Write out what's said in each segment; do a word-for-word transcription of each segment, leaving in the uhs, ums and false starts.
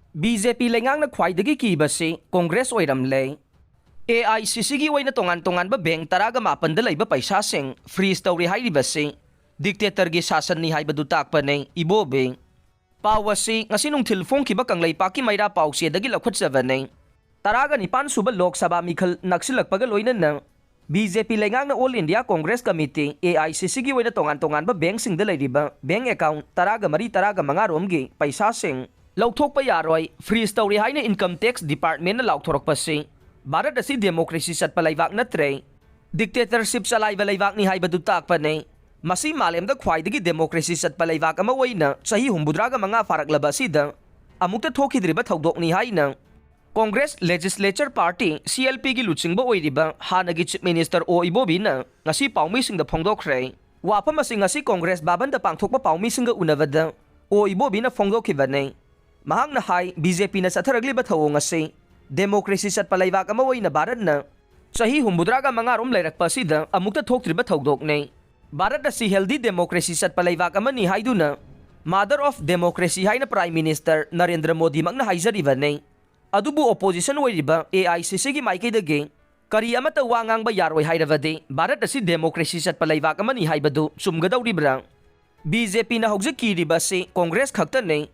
B J P ꯂꯩꯉꯥꯛꯅ ꯈ꯭ꯋꯥꯏꯗꯒꯤ ꯀꯤꯕꯁꯤ ꯀꯣꯡꯒ꯭ꯔꯦꯁ ꯑꯣꯏꯔꯝꯂꯦ꯫ ꯑꯦ ꯑꯥꯏ ꯁꯤ ꯁꯤꯒꯤ ꯑꯣꯏꯅ ꯇꯣꯉꯥꯟ ꯇꯣꯉꯥꯟꯕ ꯕꯦꯡꯛ ꯇꯔꯥꯒ ꯃꯥꯄꯟꯗ ꯂꯩꯕ ꯄꯩꯁꯥꯁꯤꯡ ꯐ꯭ꯔꯤꯖ ꯇꯧꯔꯦ ꯍꯥꯏꯔꯤꯕꯁꯤ ꯗꯤꯛꯇꯦꯇꯔꯒꯤ ꯁꯥꯁꯟꯅꯤ ꯍꯥꯏꯕꯗꯨ ꯇꯥꯛꯄꯅꯤ, ꯏꯕꯣꯕꯤ꯫ ꯄꯥꯎ ꯑꯁꯤ ꯉꯁꯤ ꯅꯨꯡꯊꯤꯜ ꯐꯣꯡꯈꯤꯕ ꯀꯪꯂꯩꯄꯥꯛꯀꯤ ꯃꯩꯔꯥ ꯄꯥꯎꯆꯦꯗꯒꯤ ꯂꯧꯈꯠꯆꯕꯅꯤ꯫ ꯇꯔꯥꯒ ꯅꯤꯄꯥꯟ ꯁꯨꯕ ꯂꯣꯛ ꯁꯚꯥ ꯃꯤꯈꯜ ꯅꯛꯁꯤꯜꯂꯛꯄꯒ ꯂꯣꯏꯅꯅ ꯕꯤ ꯖꯦ ꯄꯤ ꯂꯩꯉꯥꯛꯅ All India Congress Committee, A I C ꯁꯤꯒꯤ ꯑꯣꯏꯅ ꯇꯣꯉꯥꯟ ꯇꯣꯉꯥꯟꯕ ꯕꯦꯡꯛꯁꯤꯡꯗ ꯂꯩꯔꯤꯕ ꯕꯦꯡꯛ ꯑꯦꯀꯥꯎꯟꯠ ꯇꯔꯥꯒ ꯃꯔꯤ, ꯇꯔꯥꯒ ꯃꯉꯥ ꯔꯣꯝꯒꯤ ꯄꯩꯁꯥꯁꯤꯡ ꯂꯧꯊꯣꯛꯄ ꯌꯥꯔꯣꯏ, ꯐ꯭ꯔꯤꯖ ꯇꯧꯔꯦ ꯍꯥꯏꯅ ꯏꯟꯀꯝ ꯇꯦꯛꯁ ꯗꯤꯄꯥꯔꯠꯃꯦꯟꯠꯅ ꯂꯥꯎꯊꯣꯔꯛꯄꯁꯤ ꯚꯥꯔꯠ ꯑꯁꯤ ꯗꯦꯃꯣꯀ꯭ꯔꯦꯁꯤ ꯆꯠꯄ ꯂꯩꯕꯥꯛ ꯅꯠꯇ꯭ꯔꯦ, ꯗꯤꯛꯇꯦꯇꯔꯁꯤꯞ ꯆꯂꯥꯏꯕ ꯂꯩꯕꯥꯛꯅꯤ ꯍꯥꯏꯕꯗꯨ ꯇꯥꯛꯄꯅꯤ꯫ ꯃꯁꯤ ꯃꯥꯂꯦꯝꯗ ꯈ꯭ꯋꯥꯏꯗꯒꯤ ꯗꯦꯃꯣꯀ꯭ꯔꯦꯁꯤ ꯆꯠꯄ ꯂꯩꯕꯥꯛ ꯑꯃ ꯑꯣꯏꯅ ꯆꯍꯤ ꯍꯨꯝꯐꯨꯇꯔꯥꯒ ꯃꯉꯥ ꯐꯥꯔꯛꯂꯕ ꯑꯁꯤꯗ ꯑꯃꯨꯛꯇ ꯊꯣꯛꯈꯤꯗ꯭ꯔꯤꯕ ꯊꯧꯗꯣꯛꯅꯤ ꯍꯥꯏꯅ ꯀꯣꯡꯒ꯭ꯔꯦꯁ ꯂꯦꯖꯤꯁꯂꯦꯆꯔ ꯄꯥꯔꯇꯤ, ꯁꯤ ꯑꯦꯜ ꯄꯤꯒꯤ ꯂꯨꯆꯤꯡꯕ ꯑꯣꯏꯔꯤꯕ ꯍꯥꯟꯅꯒꯤ ꯆꯤꯐ ꯃꯤꯅꯤꯁꯇꯔ ꯑꯣ ꯏꯕꯣꯕꯤꯅ ꯉꯁꯤ ꯄꯥꯎꯃꯤꯁꯤꯡꯗ ꯐꯣꯡꯗꯣꯛꯈ꯭ꯔꯦ꯫ ꯋꯥꯐꯝ ꯑꯁꯤ ꯉꯁꯤ ꯀꯣꯡꯒ꯭ꯔꯦꯁ ꯚꯕꯟꯗ ꯄꯥꯡꯊꯣꯛꯄ ꯄꯥꯎꯃꯤꯁꯤꯡꯒ ꯎꯅꯕꯗ ꯑꯣ ꯏꯕꯣꯕꯤꯅ ꯐꯣꯡꯗꯣꯛꯈꯤꯕꯅꯤ꯫ ꯃꯍꯥꯛꯅ ꯍꯥꯏ, ꯕꯤ ꯖꯦ ꯄꯤꯅ ꯆꯠꯊꯔꯛꯂꯤꯕ ꯊꯧꯑꯣꯡ ꯑꯁꯤ ꯗꯦꯃꯣꯀ꯭ꯔꯦꯁꯤ ꯆꯠꯄ ꯂꯩꯕꯥꯛ ꯑꯃ ꯑꯣꯏꯅ ꯚꯥꯔꯠꯅ ꯆꯍꯤ ꯍꯨꯝꯐꯨꯇꯔꯥꯒ ꯃꯉꯥ ꯔꯣꯝ ꯂꯩꯔꯛꯄ ꯑꯁꯤꯗ ꯑꯃꯨꯛꯇ ꯊꯣꯛꯇ꯭ꯔꯤꯕ ꯊꯧꯗꯣꯛꯅꯤ꯫ ꯚꯥꯔꯠ ꯑꯁꯤ ꯍꯦꯜꯗꯤ ꯗꯦꯃꯣꯀ꯭ꯔꯦꯁꯤ ꯆꯠꯄ ꯂꯩꯕꯥꯛ ꯑꯃꯅꯤ ꯍꯥꯏꯗꯨꯅ ꯃꯥꯗꯔ ꯑꯣꯐ ꯗꯦꯃꯣꯀ꯭ꯔꯦꯁꯤ ꯍꯥꯏꯅ ꯄ꯭ꯔꯥꯏꯝ ꯃꯤꯅꯤꯁꯇꯔ ꯅꯔꯦꯟꯗ꯭ꯔ ꯃꯣꯗꯤꯃꯛꯅ ꯍꯥꯏꯖꯔꯤꯕꯅꯤ꯫ ꯑꯗꯨꯕꯨ ꯑꯣꯄꯣꯖꯤꯁꯟ ꯑꯣꯏꯔꯤꯕ ꯑꯦ ꯑꯥꯏ ꯁꯤ ꯁꯤꯒꯤ ꯃꯥꯏꯀꯩꯗꯒꯤ ꯀꯔꯤ ꯑꯃꯠꯇ ꯋꯥ ꯉꯥꯡꯕ ꯌꯥꯔꯣꯏ ꯍꯥꯏꯔꯕꯗꯤ ꯚꯥꯔꯠ ꯑꯁꯤ ꯗꯦꯃꯣꯀ꯭ꯔꯦꯁꯤ ꯆꯠꯄ ꯂꯩꯕꯥꯛ ꯑꯃꯅꯤ ꯍꯥꯏꯕꯗꯨ ꯆꯨꯝꯒꯗꯧꯔꯤꯕ꯭ꯔꯥ? ꯕꯤ ꯖꯦ ꯄꯤꯅ ꯍꯧꯖꯤꯛ ꯀꯤꯔꯤꯕ ꯑꯁꯤ ꯀꯣꯡꯒ꯭ꯔꯦꯁ ꯈꯛꯇꯅꯤ꯫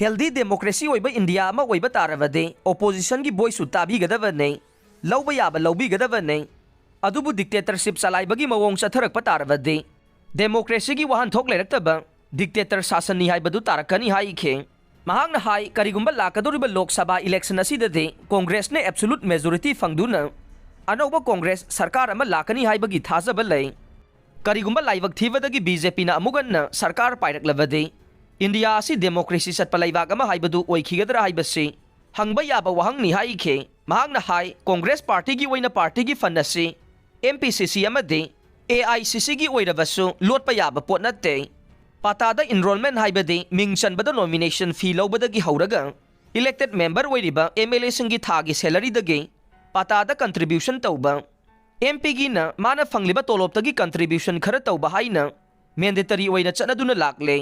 ꯍꯦꯜꯗꯤ ꯗꯦꯃꯣꯀ꯭ꯔꯦꯁꯤ ꯑꯣꯏꯕ ꯏꯟꯗꯤꯌꯥ ꯑꯃ ꯑꯣꯏꯕ ꯇꯥꯔꯕꯗꯤ ꯑꯣꯄꯣꯖꯤꯁꯟꯒꯤ ꯚꯣꯏꯁꯁꯨ ꯇꯥꯕꯤꯒꯗꯕꯅꯤ, ꯂꯧꯕ ꯌꯥꯕ ꯂꯧꯕꯤꯒꯗꯕꯅꯤ꯫ ꯑꯗꯨꯕꯨ ꯗꯤꯛꯇꯦꯇꯔꯁꯤꯞ ꯆꯂꯥꯏꯕꯒꯤ ꯃꯑꯣꯡ ꯆꯠꯊꯔꯛꯄ ꯇꯥꯔꯕꯗꯤ ꯗꯦꯃꯣꯀ꯭ꯔꯦꯁꯤꯒꯤ ꯋꯥꯍꯟꯊꯣꯛ ꯂꯩꯔꯛꯇꯕ ꯗꯤꯛꯇꯦꯇꯔ ꯁꯥꯁꯟꯅꯤ ꯍꯥꯏꯕꯗꯨ ꯇꯥꯔꯛꯀꯅꯤ ꯍꯥꯏꯈꯤ꯫ ꯃꯍꯥꯛꯅ ꯍꯥꯏ, ꯀꯔꯤꯒꯨꯝꯕ ꯂꯥꯛꯀꯗꯧꯔꯤꯕ ꯂꯣꯛ ꯁꯚꯥ ꯏꯂꯦꯛꯁꯟ ꯑꯁꯤꯗꯗꯤ ꯀꯣꯡꯒ꯭ꯔꯦꯁꯅ ꯑꯦꯕꯁꯣꯂꯨꯠ ꯃꯦꯖꯣꯔꯤꯇꯤ ꯐꯪꯗꯨꯅ ꯑꯅꯧꯕ ꯀꯣꯡꯒ꯭ꯔꯦꯁ ꯁꯔꯀꯥꯔ ꯑꯃ ꯂꯥꯛꯀꯅꯤ ꯍꯥꯏꯕꯒꯤ ꯊꯥꯖꯕ ꯂꯩ꯫ ꯀꯔꯤꯒꯨꯝꯕ ꯂꯥꯏꯕꯛ ꯊꯤꯕꯗꯒꯤ ꯕꯤ ꯖꯦ ꯄꯤꯅ ꯑꯃꯨꯛ ꯍꯟꯅ ꯁꯔꯀꯥꯔ ꯄꯥꯏꯔꯛꯂꯕꯗꯤ ꯏꯟꯗꯤꯌꯥ ꯑꯁꯤ ꯗꯦꯃꯣꯀ꯭ꯔꯦꯁꯤ ꯆꯠꯄ ꯂꯩꯕꯥꯛ ꯑꯃ ꯍꯥꯏꯕꯗꯨ ꯑꯣꯏꯈꯤꯒꯗ꯭ꯔꯥ ꯍꯥꯏꯕꯁꯤ ꯍꯪꯕ ꯌꯥꯕ ꯋꯥꯍꯪꯅꯤ ꯍꯥꯏꯈꯤ꯫ ꯃꯍꯥꯛꯅ ꯍꯥꯏ, ꯀꯣꯡꯒ꯭ꯔꯦꯁ ꯄꯥꯔꯇꯤꯒꯤ ꯑꯣꯏꯅ ꯄꯥꯔꯇꯤꯒꯤ ꯐꯟ ꯑꯁꯤ ꯑꯦꯝ ꯄꯤ ꯁꯤ ꯁꯤ ꯑꯃꯗꯤ ꯑꯦ ꯑꯥꯏ ꯁꯤ ꯁꯤꯒꯤ ꯑꯣꯏꯔꯕꯁꯨ ꯂꯣꯠꯄ ꯌꯥꯕ ꯄꯣꯠ ꯅꯠꯇꯦ꯫ ꯄꯥꯇꯥꯗ ꯏꯟꯔꯣꯜꯃꯦꯟ ꯍꯥꯏꯕꯗꯤ ꯃꯤꯡ ꯆꯟꯕꯗ ꯅꯣꯃꯤꯅꯦꯁꯟ ꯐꯤ ꯂꯧꯕꯗꯒꯤ ꯍꯧꯔꯒ ꯏꯂꯦꯛꯇꯦꯗ ꯃꯦꯝꯕꯔ ꯑꯣꯏꯔꯤꯕ ꯑꯦꯝ ꯑꯦꯜ ꯑꯦꯁꯤꯡꯒꯤ ꯊꯥꯒꯤ ꯁꯦꯂꯔꯤꯗꯒꯤ ꯄꯥꯇꯥꯗ ꯀꯟꯇ꯭ꯔꯤꯕ꯭ꯌꯨꯁꯟ ꯇꯧꯕ, ꯑꯦꯝ ꯄꯤꯒꯤꯅ ꯃꯥꯅ ꯐꯪꯂꯤꯕ ꯇꯣꯂꯣꯞꯇꯒꯤ ꯀꯟꯇ꯭ꯔꯤꯕ꯭ꯌꯨꯁꯟ ꯈꯔ ꯇꯧꯕ ꯍꯥꯏꯅ ꯃꯦꯟꯗꯦꯇꯔꯤ ꯑꯣꯏꯅ ꯆꯠꯅꯗꯨꯅ ꯂꯥꯛꯂꯦ꯫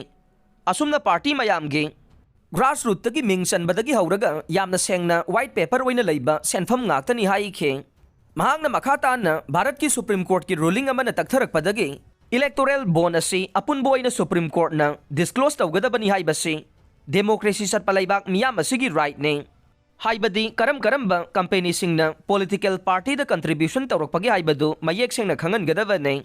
ꯑꯁꯨꯝꯅ ꯄꯥꯔꯇꯤ ꯃꯌꯥꯝꯒꯤ Grassrootꯇꯒꯤ ꯃꯤꯡ ꯆꯟꯕꯗꯒꯤ ꯍꯧꯔꯒ ꯌꯥꯝꯅ ꯁꯦꯡꯅ white paper ꯑꯣꯏꯅ ꯂꯩꯕ ꯁꯦꯟꯐꯝ ꯉꯥꯛꯇꯅꯤ ꯍꯥꯏꯈꯤ꯫ ꯃꯍꯥꯛꯅ ꯃꯈꯥ ꯇꯥꯅ ꯚꯥꯔꯠꯀꯤ Supreme Courtꯀꯤ ruling ꯑꯃꯅ ꯇꯛꯊꯔꯛꯄꯗꯒꯤ electoral bond ꯑꯁꯤ ꯑꯄꯨꯟꯕ ꯑꯣꯏꯅ Supreme Courtꯅ disclose ꯇꯧꯒꯗꯕꯅꯤ ꯍꯥꯏꯕꯁꯤ democracy ꯆꯠꯄ ꯂꯩꯕꯥꯛ ꯃꯤꯌꯥꯝ ꯑꯁꯤꯒꯤ rightꯅꯤ꯫ ꯍꯥꯏꯕꯗꯤ ꯀꯔꯝ ꯀꯔꯝꯕ companyꯁꯤꯡꯅ political partyꯗ contribution ꯇꯧꯔꯛꯄꯒꯦ ꯍꯥꯏꯕꯗꯨ ꯃꯌꯦꯛ ꯁꯦꯡꯅ ꯈꯪꯍꯟꯒꯗꯕꯅꯤ꯫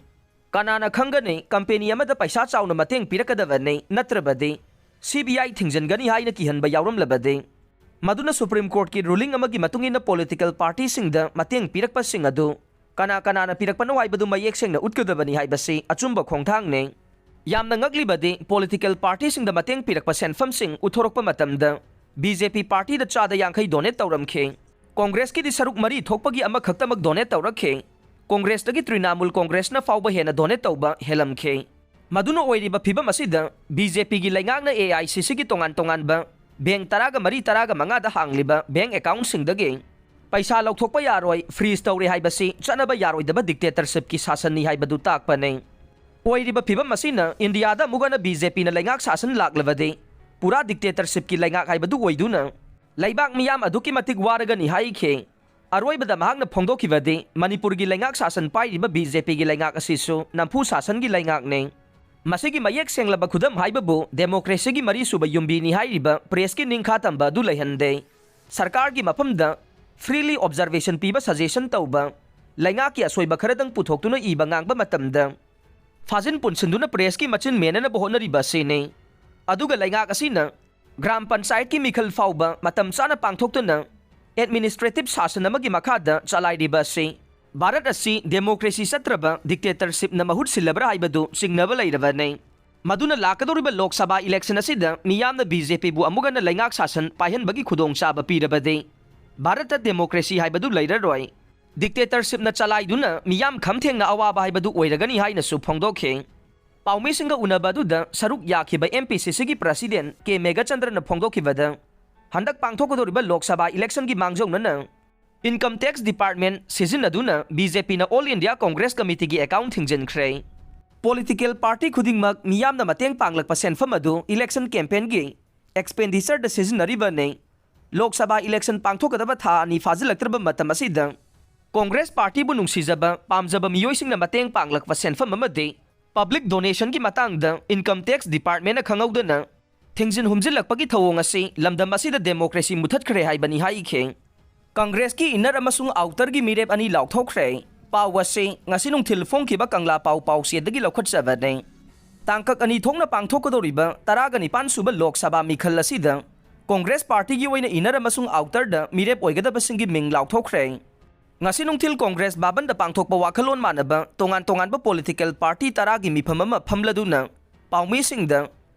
ꯀꯅꯥꯅ ꯈꯪꯒꯅꯤ, company ꯑꯃꯗ ꯄꯩꯁꯥ ꯆꯥꯎꯅ ꯃꯇꯦꯡ ꯄꯤꯔꯛꯀꯗꯕꯅꯤ, ꯅꯠꯇ꯭ꯔꯕꯗꯤ C B I ꯊꯤꯡꯖꯤꯟꯒꯅꯤ ꯍꯥꯏꯅ ꯀꯤꯍꯟꯕ ꯌꯥꯎꯔꯝꯂꯕꯗꯤ꯫ ꯃꯗꯨꯅ Supreme Courtꯀꯤ ruling ꯑꯃꯒꯤ ꯃꯇꯨꯡ ꯏꯟꯅ political partyꯁꯤꯡꯗ ꯃꯇꯦꯡ ꯄꯤꯔꯛꯄꯁꯤꯡ ꯑꯗꯨ ꯀꯅꯥ ꯀꯅꯥꯅ ꯄꯤꯔꯛꯄꯅꯣ ꯍꯥꯏꯕꯗꯨ ꯃꯌꯦꯛ ꯁꯦꯡꯅ ꯎꯠꯀꯗꯕꯅꯤ ꯍꯥꯏꯕꯁꯤ ꯑꯆꯨꯝꯕ ꯈꯣꯡꯊꯥꯡꯅꯤ꯫ ꯌꯥꯝꯅ ꯉꯛꯂꯤꯕꯗꯤ, political partyꯁꯤꯡꯗ ꯃꯇꯦꯡ ꯄꯤꯔꯛꯄ ꯁꯦꯟꯐꯝꯁꯤꯡ ꯎꯠꯊꯣꯔꯛꯄ ꯃꯇꯝꯗ B J P partyꯗ ꯆꯥꯗ ꯌꯥꯡꯈꯩ donate ꯇꯧꯔꯝꯈꯤ꯫ Congressꯀꯤꯗꯤ ꯁꯔꯨꯛ ꯃꯔꯤ ꯊꯣꯛꯄꯒꯤ ꯑꯃꯈꯛꯇꯃꯛ donate ꯇꯧꯔꯛꯈꯤ꯫ Congressꯇꯒꯤ Trinamool Congressꯅ ꯐꯥꯎꯕ ꯍꯦꯟꯅ donate ꯇꯧꯕ ꯍꯦꯜꯂꯝꯈꯤ꯫ ꯃꯗꯨꯅ ꯑꯣꯏꯔꯤꯕ ꯐꯤꯚꯝ ꯑꯁꯤꯗ B J Pꯒꯤ ꯂꯩꯉꯥꯛꯅ A I C Cꯒꯤ ꯇꯣꯉꯥꯟ ꯇꯣꯉꯥꯟꯕ bank ꯇꯔꯥꯒ ꯃꯔꯤ, ꯇꯔꯥꯒ ꯃꯉꯥꯗ ꯍꯥꯡꯂꯤꯕ bank accountꯁꯤꯡꯗꯒꯤ ꯄꯩꯁꯥ ꯂꯧꯊꯣꯛꯄ ꯌꯥꯔꯣꯏ, freeze ꯇꯧꯔꯦ ꯍꯥꯏꯕꯁꯤ ꯆꯠꯅꯕ ꯌꯥꯔꯣꯏꯗꯕ dictatorshipꯀꯤ ꯁꯥꯁꯟꯅꯤ ꯍꯥꯏꯕꯗꯨ ꯇꯥꯛꯄꯅꯤ꯫ ꯑꯣꯏꯔꯤꯕ ꯐꯤꯚꯝ ꯑꯁꯤꯅ ꯏꯟꯗꯤꯌꯥꯗ ꯑꯃꯨꯛ ꯍꯟꯅ B J Pꯅ ꯂꯩꯉꯥꯛ ꯁꯥꯁꯟ ꯂꯥꯛꯂꯕꯗꯤ ꯄꯨꯔꯥ dictatorshipꯀꯤ ꯂꯩꯉꯥꯛ ꯍꯥꯏꯕꯗꯨ ꯑꯣꯏꯗꯨꯅ ꯂꯩꯕꯥꯛ ꯃꯤꯌꯥꯝ ꯑꯗꯨꯛꯀꯤ ꯃꯇꯤꯛ ꯋꯥꯔꯒꯅꯤ ꯍꯥꯏꯈꯤ꯫ ꯑꯔꯣꯏꯕꯗ ꯃꯍꯥꯛꯅ ꯐꯣꯡꯗꯣꯛꯈꯤꯕꯗꯤ, ꯃꯅꯤꯄꯨꯔꯒꯤ ꯂꯩꯉꯥꯛ ꯁꯥꯁꯟ ꯄꯥꯏꯔꯤꯕ B J Pꯒꯤ ꯂꯩꯉꯥꯛ ꯑꯁꯤꯁꯨ ꯅꯝꯐꯨ ꯁꯥꯁꯟꯒꯤ ꯂꯩꯉꯥꯛꯅꯤ꯫ ꯃꯁꯤꯒꯤ ꯃꯌꯦꯛ ꯁꯦꯡꯂꯕ ꯈꯨꯗꯝ ꯍꯥꯏꯕꯕꯨ democracyꯒꯤ ꯃꯔꯤꯁꯨꯕ ꯌꯨꯝꯕꯤꯅꯤ ꯍꯥꯏꯔꯤꯕ pressꯀꯤ ꯅꯤꯡꯈꯥ ꯇꯝꯕ ꯑꯗꯨ ꯂꯩꯍꯟꯗꯦ꯫ ꯁꯔꯀꯥꯔꯒꯤ ꯃꯐꯝꯗ freely observation ꯄꯤꯕ suggestion ꯇꯧꯕ, ꯂꯩꯉꯥꯛꯀꯤ ꯑꯁꯣꯏꯕ ꯈꯔꯗꯪ ꯄꯨꯊꯣꯛꯇꯨꯅ ꯏꯕ ꯉꯥꯡꯕ ꯃꯇꯝꯗ ꯐꯥꯖꯤꯟ ꯄꯨꯟꯁꯤꯟꯗꯨꯅ pressꯀꯤ ꯃꯆꯤꯟ ꯃꯦꯟꯅꯅꯕ ꯍꯣꯠꯅꯔꯤꯕ ꯑꯁꯤꯅꯤ꯫ ꯑꯗꯨꯒ ꯂꯩꯉꯥꯛ ꯑꯁꯤꯅ ꯒ꯭ꯔꯥꯝ ꯄꯟꯆꯥꯌꯠꯀꯤ ꯃꯤꯈꯜ ꯐꯥꯎꯕ ꯃꯇꯝ ꯆꯥꯅ ꯄꯥꯡꯊꯣꯛꯇꯨꯅ administrative ꯁꯥꯁꯟ ꯑꯃꯒꯤ ꯃꯈꯥꯗ ꯆꯂꯥꯏꯔꯤꯕ ꯑꯁꯤ ꯚꯥꯔꯠ ꯑꯁꯤ democracy ꯆꯠꯇ꯭ꯔꯕ dictatorshipꯅ ꯃꯍꯨꯠ ꯁꯤꯜꯂꯕ꯭ꯔꯥ ꯍꯥꯏꯕꯗꯨ ꯆꯤꯡꯅꯕ ꯂꯩꯔꯕꯅꯤ꯫ ꯃꯗꯨꯅ ꯂꯥꯛꯀꯗꯧꯔꯤꯕ ꯂꯣꯛ ꯁꯚꯥ election ꯑꯁꯤꯗ ꯃꯤꯌꯥꯝꯅ B J Pꯕꯨ ꯑꯃꯨꯛ ꯍꯟꯅ ꯂꯩꯉꯥꯛ ꯁꯥꯁꯟ ꯄꯥꯏꯍꯟꯕꯒꯤ ꯈꯨꯗꯣꯡꯆꯥꯕ ꯄꯤꯔꯕꯗꯤ ꯚꯥꯔꯠꯇ democracy ꯍꯥꯏꯕꯗꯨ ꯂꯩꯔꯔꯣꯏ꯫ Dictatorshipꯅ ꯆꯂꯥꯏꯗꯨꯅ ꯃꯤꯌꯥꯝ ꯈꯝ ꯊꯦꯡꯅ ꯑꯋꯥꯕ ꯍꯥꯏꯕꯗꯨ ꯑꯣꯏꯔꯒꯅꯤ ꯍꯥꯏꯅꯁꯨ ꯐꯣꯡꯗꯣꯛꯈꯤ꯫ ꯄꯥꯎꯃꯤꯁꯤꯡꯒ ꯎꯅꯕ ꯑꯗꯨꯗ ꯁꯔꯨꯛ ꯌꯥꯈꯤꯕ M P C Cꯒꯤ president K ꯃꯦꯘꯆꯟꯗ꯭ꯔꯅ ꯐꯣꯡꯗꯣꯛꯈꯤꯕꯗ, ꯍꯟꯗꯛ ꯄꯥꯡꯊꯣꯛꯀꯗꯧꯔꯤꯕ ꯂꯣꯛ ꯁꯚꯥ electionꯒꯤ ꯃꯥꯡꯖꯧꯅꯅ Income Tax Department ꯁꯤꯖꯤꯟꯅꯗꯨꯅ B J Pꯅ All India Congress Committeeꯒꯤ account ꯊꯤꯡꯖꯤꯟꯈ꯭ꯔꯦ꯫ Political party ꯈꯨꯗꯤꯡꯃꯛ ꯃꯤꯌꯥꯝꯅ ꯃꯇꯦꯡ ꯄꯥꯡꯂꯛꯄ ꯁꯦꯟꯐꯝ ꯑꯗꯨ election campaignꯒꯤ ꯑꯦꯛꯁꯄꯦꯟꯗꯤꯆꯔꯗ ꯁꯤꯖꯤꯟꯅꯔꯤꯕꯅꯤ꯫ ꯂꯣꯛ ꯁꯚꯥ ꯏꯂꯦꯛꯁꯟ ꯄꯥꯡꯊꯣꯛꯀꯗꯕ ꯊꯥ ꯑꯅꯤ ꯐꯥꯖꯤꯜꯂꯛꯇ꯭ꯔꯕ ꯃꯇꯝ ꯑꯁꯤꯗ ꯀꯣꯡꯒ꯭ꯔꯦꯁ ꯄꯥꯔꯇꯤꯕꯨ ꯅꯨꯡꯁꯤꯖꯕ, ꯄꯥꯝꯖꯕ ꯃꯤꯑꯣꯏꯁꯤꯡꯅ ꯃꯇꯦꯡ ꯄꯥꯡꯂꯛꯄ ꯁꯦꯟꯐꯝ ꯑꯃꯗꯤ ꯄꯕ꯭ꯂꯤꯛ ꯗꯣꯅꯦꯁꯟꯒꯤ ꯃꯇꯥꯡꯗ ꯏꯟꯀꯝ ꯇꯦꯛꯁ ꯗꯤꯄꯥꯔꯠꯃꯦꯟꯅ ꯈꯪꯍꯧꯗꯅ ꯊꯤꯡꯖꯤꯟ ꯍꯨꯝꯖꯤꯜꯂꯛꯄꯒꯤ ꯊꯧꯑꯣꯡ ꯑꯁꯤ ꯂꯝꯗꯝ ꯑꯁꯤꯗ ꯗꯦꯃꯣꯀ꯭ꯔꯦꯁꯤ ꯃꯨꯊꯠꯈ꯭ꯔꯦ ꯍꯥꯏꯕꯅꯤ ꯍꯥꯏꯈꯤ꯫ ꯀꯪꯒ꯭ꯔꯦꯁꯀꯤ ꯏꯟꯅꯔ ꯑꯃꯁꯨꯡ ꯑꯥꯎꯇꯔꯒꯤ ꯃꯤꯔꯦꯞ ꯑꯅꯤ ꯂꯥꯎꯊꯣꯛꯈ꯭ꯔꯦ꯫ ꯄꯥꯎ ꯑꯁꯤ ꯉꯁꯤ ꯅꯨꯡꯊꯤꯜ ꯐꯣꯡꯈꯤꯕ ꯀꯪꯂꯥ ꯄꯥꯎ ꯄꯥꯎꯆꯦꯗꯒꯤ ꯂꯧꯈꯠꯆꯕꯅꯤ꯫ ꯇꯥꯡꯀꯛ ꯑꯅꯤ ꯊꯣꯛꯅ ꯄꯥꯡꯊꯣꯛꯀꯗꯧꯔꯤꯕ ꯇꯔꯥꯒ ꯅꯤꯄꯥꯟ ꯁꯨꯕ ꯂꯣꯛ ꯁꯚꯥ ꯃꯤꯈꯜ ꯑꯁꯤꯗ ꯀꯣꯡꯒ꯭ꯔꯦꯁ ꯄꯥꯔꯇꯤꯒꯤ ꯑꯣꯏꯅ ꯏꯟꯅꯔ ꯑꯃꯁꯨꯡ ꯑꯥꯎꯇꯔꯗ ꯃꯤꯔꯦꯞ ꯑꯣꯏꯒꯗꯕꯁꯤꯡꯒꯤ ꯃꯤꯡ ꯂꯥꯎꯊꯣꯛꯈ꯭ꯔꯦ꯫ ꯉꯁꯤ ꯅꯨꯡꯊꯤꯜ ꯀꯣꯡꯒ꯭ꯔꯦꯁ ꯚꯕꯟꯗ ꯄꯥꯡꯊꯣꯛꯄ ꯋꯥꯈꯜꯂꯣꯟ ꯃꯥꯟꯅꯕ ꯇꯣꯉꯥꯟ ꯇꯣꯉꯥꯟꯕ ꯄꯣꯂꯤꯇꯤꯀꯦꯜ ꯄꯥꯔꯇꯤ ꯇꯔꯥꯒꯤ ꯃꯤꯐꯝ ꯑꯃ ꯐꯝꯂꯗꯨꯅ ꯄꯥꯎꯃꯤꯁꯤꯡꯗ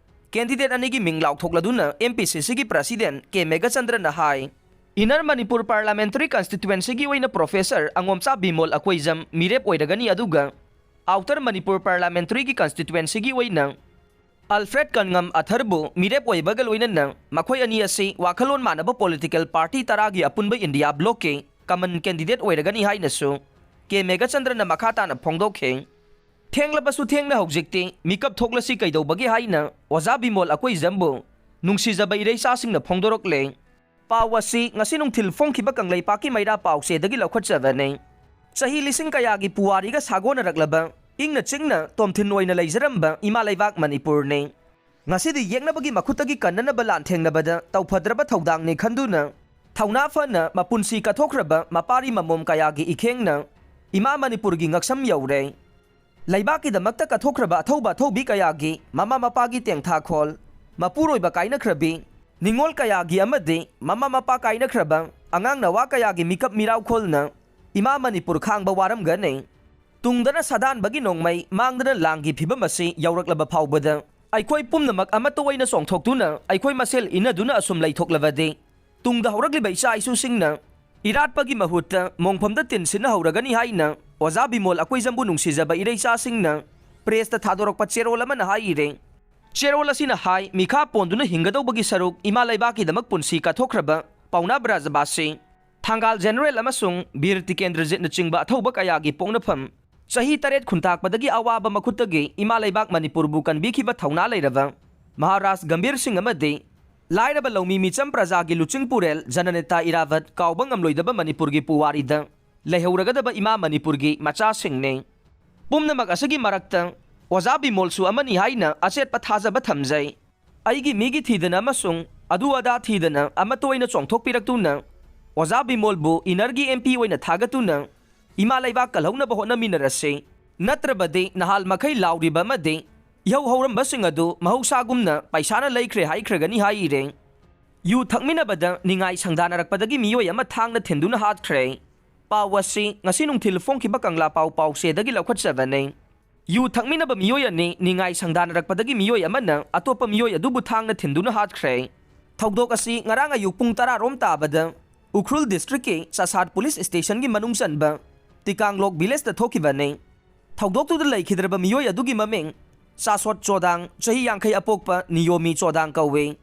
ꯀꯦꯟꯗꯤꯗꯦꯠ ꯑꯅꯤꯒꯤ ꯃꯤꯡ ꯂꯥꯎꯊꯣꯛꯂꯗꯨꯅ ꯑꯦꯝ ꯄꯤ ꯁꯤ ꯁꯤꯒꯤ ꯄ꯭ꯔꯁꯤꯗꯦꯟ ꯀꯦ ꯃꯦꯘꯆꯟꯗ꯭ꯔꯅ ꯍꯥꯏ, ꯏꯟꯅꯔ ꯃꯅꯤꯄꯨꯔ ꯄꯥꯔꯂꯥꯃꯦꯟꯇꯔꯤ ꯀꯟꯁꯇꯤꯇ꯭ꯋꯦꯟꯁꯤꯒꯤ ꯑꯣꯏꯅ ꯄ꯭ꯔꯣꯐꯦꯁꯔ ꯑꯉꯣꯝꯆꯥ ꯕꯤꯃꯣꯜ ꯑꯀꯣꯏꯖꯝ ꯃꯤꯔꯦꯞ ꯑꯣꯏꯔꯒꯅꯤ, ꯑꯗꯨꯒ ꯑꯥꯎꯇꯔ ꯃꯅꯤꯄꯨꯔ ꯄꯥꯔꯂꯥꯃꯦꯟꯇꯔꯤꯒꯤ ꯀꯟꯁꯇꯤꯇ꯭ꯋꯦꯟꯁꯤꯒꯤ ꯑꯣꯏꯅ ꯑꯜꯐ꯭ꯔꯦꯗ ꯀꯟꯉꯝ ꯑꯊꯔꯕꯨ ꯃꯤꯔꯦꯞ ꯑꯣꯏꯕꯒ ꯂꯣꯏꯅꯅ ꯃꯈꯣꯏ ꯑꯅꯤ ꯑꯁꯤ ꯋꯥꯈꯜꯂꯣꯟ ꯃꯥꯟꯅꯕ ꯄꯣꯂꯤꯇꯤꯀꯦꯜ ꯄꯥꯔꯇꯤ ꯇꯔꯥꯒꯤ ꯑꯄꯨꯟꯕ ꯏꯟꯗꯤꯌꯥ ꯕ꯭ꯂꯣꯛꯀꯤ ꯀꯃꯟ ꯀꯦꯟꯗꯤꯗꯦꯠ ꯑꯣꯏꯔꯒꯅꯤ ꯍꯥꯏꯅꯁꯨ ꯀꯦ ꯃꯦꯘꯆꯟꯗ꯭ꯔꯅ ꯃꯈꯥ ꯇꯥꯅ ꯐꯣꯡꯗꯣꯛꯈꯤ꯫ ꯊꯦꯡꯂꯕꯁꯨ ꯊꯦꯡꯅ ꯍꯧꯖꯤꯛꯇꯤ ꯃꯤꯀꯞ ꯊꯣꯛꯂꯁꯤ ꯀꯩꯗꯧꯕꯒꯦ ꯍꯥꯏꯅ ꯑꯣꯖꯥ ꯕꯤꯃꯣꯜ ꯑꯀꯣꯏꯖꯝꯕꯨ ꯅꯨꯡꯁꯤꯖꯕ ꯏꯔꯩꯆꯥꯁꯤꯡꯅ ꯐꯣꯡꯗꯣꯔꯛꯂꯦ꯫ ꯄꯥꯎ ꯑꯁꯤ ꯉꯁꯤ ꯅꯨꯡꯊꯤꯜ ꯐꯣꯡꯈꯤꯕ ꯀꯪꯂꯩꯄꯥꯛꯀꯤ ꯃꯩꯔꯥ ꯄꯥꯎꯆꯦꯗꯒꯤ ꯂꯧꯈꯠꯆꯕꯅꯤ꯫ ꯆꯍꯤ ꯂꯤꯁꯤꯡ ꯀꯌꯥꯒꯤ ꯄꯨꯋꯥꯔꯤꯒ ꯁꯥꯒꯣꯟꯅꯔꯛꯂꯕ, ꯏꯪꯅ ꯆꯤꯛꯅ ꯇꯣꯝꯊꯤꯟ ꯑꯣꯏꯅ ꯂꯩꯖꯔꯝꯕ ꯏꯃꯥ ꯂꯩꯕꯥꯛ ꯃꯅꯤꯄꯨꯔꯅꯤ꯫ ꯉꯁꯤꯗꯤ ꯌꯦꯛꯅꯕꯒꯤ ꯃꯈꯨꯠꯇꯒꯤ ꯀꯟꯅꯅꯕ ꯂꯥꯟꯊꯦꯡꯅꯕꯗ ꯇꯧꯐꯗ꯭ꯔꯕ ꯊꯧꯗꯥꯡꯅꯤ ꯈꯟꯗꯨꯅ, ꯊꯧꯅꯥ ꯐꯅ ꯃꯄꯨꯟꯁꯤ ꯀꯠꯊꯣꯛꯈ꯭ꯔꯕ ꯃꯄꯥꯔꯤ ꯃꯃꯣꯝ ꯀꯌꯥꯒꯤ ꯏꯈꯦꯡꯅ ꯏꯃꯥ ꯃꯅꯤꯄꯨꯔꯒꯤ ꯉꯛꯁꯝ ꯌꯧꯔꯦ꯫ ꯂꯩꯕꯥꯛꯀꯤꯗꯃꯛꯇ ꯀꯠꯊꯣꯛꯈ꯭ꯔꯕ ꯑꯊꯧꯕ ꯑꯊꯧꯕꯤ ꯀꯌꯥꯒꯤ ꯃꯃꯥ ꯃꯄꯥꯒꯤ ꯇꯦꯡꯊꯥꯈꯣꯜ, ꯃꯄꯨꯔꯣꯏꯕ ꯀꯥꯏꯅꯈ꯭ꯔꯕꯤ, ꯅꯤꯡꯉꯣꯜ ꯀꯌꯥꯒꯤ ꯑꯃꯗꯤ ꯃꯃꯥ ꯃꯄꯥ ꯀꯥꯏꯅꯈ꯭ꯔꯕ ꯑꯉꯥꯡ ꯅꯋꯥ ꯀꯌꯥꯒꯤ ꯃꯤꯀꯞ ꯃꯤꯔꯥꯎꯈꯣꯜꯅ ꯏꯃꯥ ꯃꯅꯤꯄꯨꯔ ꯈꯥꯡꯕ ꯋꯥꯔꯝꯒꯅꯤ꯫ ꯇꯨꯡꯗꯅ ꯁꯥꯗꯥꯟꯕꯒꯤ ꯅꯣꯡꯃꯩ, ꯃꯥꯡꯗꯅ ꯂꯥꯟꯒꯤ ꯐꯤꯕꯝ ꯑꯁꯤ ꯌꯧꯔꯛꯂꯕ ꯐꯥꯎꯕꯗ ꯑꯩꯈꯣꯏ ꯄꯨꯝꯅꯃꯛ ꯑꯃꯠꯇ ꯑꯣꯏꯅ ꯆꯣꯡꯊꯣꯛꯇꯨꯅ ꯑꯩꯈꯣꯏ ꯃꯁꯦꯜ ꯏꯟꯅꯗꯨꯅ ꯑꯁꯨꯝ ꯂꯩꯊꯣꯛꯂꯕꯗꯤ ꯇꯨꯡꯗ ꯍꯧꯔꯛꯂꯤꯕ ꯏꯆꯥ ꯏꯁꯨꯁꯤꯡꯅ ꯏꯔꯥꯠꯄꯒꯤ ꯃꯍꯨꯠꯇ ꯃꯣꯡꯐꯝꯗ ꯇꯤꯟꯁꯤꯟꯅ ꯍꯧꯔꯒꯅꯤ ꯍꯥꯏꯅ ꯑꯣꯖꯥ ꯕꯤꯃꯣꯜ ꯑꯀꯣꯏꯖꯝꯕꯨ ꯅꯨꯡꯁꯤꯖꯕ ꯏꯔꯩꯆꯥꯁꯤꯡꯅ ꯄ꯭ꯔꯦꯁꯇ ꯊꯥꯗꯣꯔꯛꯄ ꯆꯦꯔꯣꯜ ꯑꯃꯅ ꯍꯥꯏꯔꯤ꯫ ꯆꯦꯔꯣꯜ ꯑꯁꯤꯅ ꯍꯥꯏ, ꯃꯤꯈꯥ ꯄꯣꯟꯗꯨꯅ ꯍꯤꯡꯒꯗꯧꯕꯒꯤ ꯁꯔꯨꯛ ꯏꯃꯥ ꯂꯩꯕꯥꯛꯀꯤꯗꯃꯛ ꯄꯨꯟꯁꯤ ꯀꯠꯊꯣꯛꯈ꯭ꯔꯕ ꯄꯥꯎꯅꯥ ꯕ꯭ꯔꯖꯕꯥꯁꯤ, ꯊꯪꯒꯥꯜ ꯖꯦꯅꯔꯦꯜ ꯑꯃꯁꯨꯡ ꯕꯤꯔ ꯇꯤꯀꯦꯟꯗ꯭ꯔꯖꯤꯠꯅꯆꯤꯡꯕ ꯑꯊꯧꯕ ꯀꯌꯥꯒꯤ ꯄꯣꯛꯅꯐꯝ, ꯆꯍꯤ ꯇꯔꯦꯠ ꯈꯨꯟꯇꯥꯛꯄꯗꯒꯤ ꯑꯋꯥꯕ ꯃꯈꯨꯠꯇꯒꯤ ꯏꯃꯥ ꯂꯩꯕꯥꯛ ꯃꯅꯤꯄꯨꯔꯕꯨ ꯀꯟꯕꯤꯈꯤꯕ ꯊꯧꯅꯥ ꯂꯩꯔꯕ ꯃꯍꯥꯔꯥꯖ ꯒꯝꯚꯤꯔ ꯁꯤꯡ ꯑꯃꯗꯤ ꯂꯥꯏꯔꯕ ꯂꯧꯃꯤ ꯃꯤꯆꯝ ꯄ꯭ꯔꯖꯥꯒꯤ ꯂꯨꯆꯤꯡ ꯄꯨꯔꯦꯜ ꯖꯅꯅꯦꯇꯥ ꯏꯔꯥꯕꯠ, ꯀꯥꯎꯕ ꯉꯝꯂꯣꯏꯗꯕ ꯃꯅꯤꯄꯨꯔꯒꯤ ꯄꯨꯋꯥꯔꯤꯗ ꯂꯩꯍꯧꯔꯒꯗꯕ ꯏꯃꯥ ꯃꯅꯤꯄꯨꯔꯒꯤ ꯃꯆꯥꯁꯤꯡꯅꯤ꯫ ꯄꯨꯝꯅꯃꯛ ꯑꯁꯤꯒꯤ ꯃꯔꯛꯇ ꯑꯣꯖꯥ ꯕꯤꯃꯣꯜꯁꯨ ꯑꯃꯅꯤ ꯍꯥꯏꯅ ꯑꯆꯦꯠꯄ ꯊꯥꯖꯕ ꯊꯝꯖꯩ꯫ ꯑꯩꯒꯤ ꯃꯤꯒꯤ ꯊꯤꯗꯅ ꯑꯃꯁꯨꯡ ꯑꯗꯨ ꯑꯗꯥ ꯊꯤꯗꯅ ꯑꯃꯠꯇ ꯑꯣꯏꯅ ꯆꯣꯡꯊꯣꯛꯄꯤꯔꯛꯇꯨꯅ ꯑꯣꯖꯥ ꯕꯤꯃꯣꯜꯕꯨ ꯏꯅꯔꯒꯤ ꯑꯦꯝ ꯄꯤ ꯑꯣꯏꯅ ꯊꯥꯒꯠꯇꯨꯅ ꯏꯃꯥ ꯂꯩꯕꯥꯛ ꯀꯜꯍꯧꯅꯕ ꯍꯣꯠꯅꯃꯤꯟꯅꯔꯁꯤ꯫ ꯅꯠꯇ꯭ꯔꯕꯗꯤ ꯅꯍꯥꯜ ꯃꯈꯩ ꯂꯥꯎꯔꯤꯕ ꯑꯃꯗꯤ ꯏꯍꯧ ꯍꯧꯔꯝꯕꯁꯤꯡ ꯑꯗꯨ ꯃꯍꯧꯁꯥꯒꯨꯝꯅ ꯄꯩꯁꯥꯅ ꯂꯩꯈ꯭ꯔꯦ ꯍꯥꯏꯈ꯭ꯔꯒꯅꯤ ꯍꯥꯏꯔꯦ꯫ ꯌꯨ ꯊꯛꯃꯤꯟꯅꯕꯗ ꯅꯤꯡꯉꯥꯏ ꯁꯪꯗꯥꯅꯔꯛꯄꯗꯒꯤ ꯃꯤꯑꯣꯏ ꯑꯃ ꯊꯥꯡꯅ ꯊꯤꯟꯗꯨꯅ ꯍꯥꯠꯈ꯭ꯔꯦ꯫ ꯄꯥꯎ ꯑꯁꯤ ꯉꯁꯤ ꯅꯨꯡꯊꯤꯜ ꯐꯣꯡꯈꯤꯕ ꯀꯪꯂꯥ ꯄꯥꯎ ꯄꯥꯎꯆꯦꯗꯒꯤ ꯂꯧꯈꯠꯆꯕꯅꯤ꯫ ꯌꯨ ꯊꯛꯃꯤꯟꯅꯕ ꯃꯤꯑꯣꯏ ꯑꯅꯤ ꯅꯤꯡꯉꯥꯏ ꯁꯪꯗꯥꯅꯔꯛꯄꯗꯒꯤ ꯃꯤꯑꯣꯏ ꯑꯃꯅ ꯑꯇꯣꯞꯄ ꯃꯤꯑꯣꯏ ꯑꯗꯨꯕꯨ ꯊꯥꯡꯅ ꯊꯤꯟꯗꯨꯅ ꯍꯥꯠꯈ꯭ꯔꯦ꯫ ꯊꯧꯗꯣꯛ ꯑꯁꯤ ꯉꯔꯥꯡ ꯑꯌꯨꯛ ꯄꯨꯡ ꯇꯔꯥ ꯔꯣꯝ ꯇꯥꯕꯗ ꯎꯈ꯭ꯔꯨꯜ ꯗꯤꯁꯇ꯭ꯔꯤꯛꯀꯤ ꯆꯥꯁꯥꯠ ꯄꯨꯂꯤꯁ ꯁ꯭ꯇꯦꯁꯟꯒꯤ ꯃꯅꯨꯡ ꯆꯟꯕ ꯇꯤꯀꯥꯡꯂꯣꯛ ꯚꯤꯂꯦꯖꯇ ꯊꯣꯛꯈꯤꯕꯅꯤ꯫ ꯊꯧꯗꯣꯛꯇꯨꯗ ꯂꯩꯈꯤꯗ꯭ꯔꯕ ꯃꯤꯑꯣꯏ ꯑꯗꯨꯒꯤ ꯃꯃꯤꯡ ꯆꯥꯁꯣꯠ ꯆꯣꯗꯥꯡ, ꯆꯍꯤ ꯌꯥꯡꯈꯩ ꯑꯄꯣꯛꯄ ꯅꯤꯌꯣꯃꯤ ꯆꯣꯗꯥꯡ ꯀꯧꯏ꯫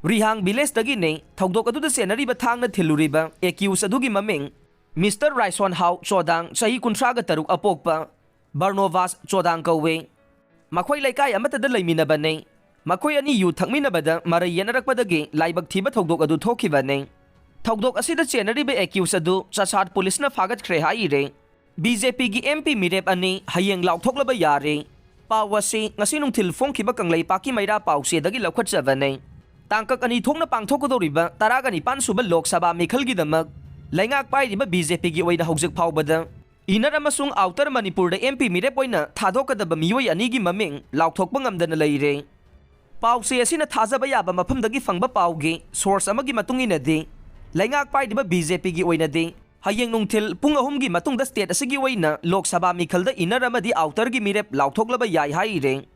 ꯔꯤꯍꯥꯡ ꯚꯤꯂꯦꯖꯇꯒꯤꯅꯤ꯫ ꯊꯧꯗꯣꯛ ꯑꯗꯨꯗ ꯆꯦꯟꯅꯔꯤꯕ ꯊꯥꯡꯅ ꯊꯤꯜꯂꯨꯔꯤꯕ ꯑꯦꯀ꯭ꯌꯨꯁ ꯑꯗꯨꯒꯤ ꯃꯃꯤꯡ ꯃꯤꯁꯇꯔ ꯔꯥꯏꯁꯣꯟ ꯍꯥꯎ ꯆꯣꯗꯥꯡ, ꯆꯍꯤ ꯀꯨꯟꯊ꯭ꯔꯥꯒ ꯇꯔꯨꯛ ꯑꯄꯣꯛꯄ ꯕꯔꯅꯣꯕꯥꯁ ꯆꯣꯗꯥꯡ ꯀꯧꯏ꯫ ꯃꯈꯣꯏ ꯂꯩꯀꯥꯏ ꯑꯃꯠꯇꯗ ꯂꯩꯃꯤꯟꯅꯕꯅꯤ꯫ ꯃꯈꯣꯏ ꯑꯅꯤ ꯌꯨ ꯊꯛꯃꯤꯟꯅꯕꯗ ꯃꯔꯩ ꯌꯦꯠꯅꯔꯛꯄꯗꯒꯤ ꯂꯥꯏꯕꯛ ꯊꯤꯕ ꯊꯧꯗꯣꯛ ꯑꯗꯨ ꯊꯣꯛꯈꯤꯕꯅꯤ꯫ ꯊꯧꯗꯣꯛ ꯑꯁꯤꯗ ꯆꯦꯟꯅꯔꯤꯕ ꯑꯦꯀ꯭ꯌꯨꯁ ꯑꯗꯨ ꯆꯥꯁꯥꯠ ꯄꯨꯂꯤꯁꯅ ꯐꯥꯒꯠꯈ꯭ꯔꯦ ꯍꯥꯏꯔꯦ꯫ ꯕꯤ ꯖꯦ ꯄꯤꯒꯤ ꯑꯦꯝ ꯄꯤ ꯃꯤꯔꯦꯞ ꯑꯅꯤ ꯍꯌꯦꯡ ꯂꯥꯎꯊꯣꯛꯂꯕ ꯌꯥꯔꯦ꯫ ꯄꯥꯎ ꯑꯁꯤ ꯉꯁꯤ ꯅꯨꯡꯊꯤꯜ ꯐꯣꯡꯈꯤꯕ ꯀꯪꯂꯩꯄꯥꯛꯀꯤ ꯃꯩꯔꯥ ꯄꯥꯎꯆꯦꯗꯒꯤ ꯂꯧꯈꯠꯆꯕꯅꯤ꯫ ꯇꯥꯡꯀꯛ ꯑꯅꯤ ꯊꯣꯛꯅ ꯄꯥꯡꯊꯣꯛꯀꯗꯧꯔꯤꯕ ꯇꯔꯥꯒ ꯅꯤꯄꯥꯟ ꯁꯨꯕ ꯂꯣꯛ ꯁꯚꯥ ꯃꯤꯈꯜꯒꯤꯗꯃꯛ ꯂꯩꯉꯥꯛ ꯄꯥꯏꯔꯤꯕ ꯕꯤ ꯖꯦ ꯄꯤꯒꯤ ꯑꯣꯏꯅ ꯍꯧꯖꯤꯛ ꯐꯥꯎꯕꯗ ꯏꯟꯅꯔ ꯑꯃꯁꯨꯡ ꯑꯥꯎꯇꯔ ꯃꯅꯤꯄꯨꯔꯗ ꯑꯦꯝ ꯄꯤ ꯃꯤꯔꯦꯞ ꯑꯣꯏꯅ ꯊꯥꯗꯣꯛꯀꯗꯕ ꯃꯤꯑꯣꯏ ꯑꯅꯤꯒꯤ ꯃꯃꯤꯡ ꯂꯥꯎꯊꯣꯛꯄ ꯉꯝꯗꯅ ꯂꯩꯔꯦ꯫ ꯄꯥꯎꯆꯦ ꯑꯁꯤꯅ ꯊꯥꯖꯕ ꯌꯥꯕ ꯃꯐꯝꯗꯒꯤ ꯐꯪꯕ ꯄꯥꯎꯒꯤ ꯁꯣꯔꯁ ꯑꯃꯒꯤ ꯃꯇꯨꯡ ꯏꯟꯅꯗꯤ, ꯂꯩꯉꯥꯛ ꯄꯥꯏꯔꯤꯕ ꯕꯤ ꯖꯦ ꯄꯤꯒꯤ ꯑꯣꯏꯅꯗꯤ ꯍꯌꯦꯡ ꯅꯨꯡꯊꯤꯜ ꯄꯨꯡ ꯑꯍꯨꯝꯒꯤ ꯃꯇꯨꯡꯗ ꯁ꯭ꯇꯦꯠ ꯑꯁꯤꯒꯤ ꯑꯣꯏꯅ ꯂꯣꯛ ꯁꯚꯥ ꯃꯤꯈꯜꯗ ꯏꯟꯅꯔ ꯑꯃꯗꯤ ꯑꯥꯎꯇꯔꯒꯤ ꯃꯤꯔꯦꯞ ꯂꯥꯎꯊꯣꯛꯂꯕ ꯌꯥꯏ ꯍꯥꯏꯔꯦ꯫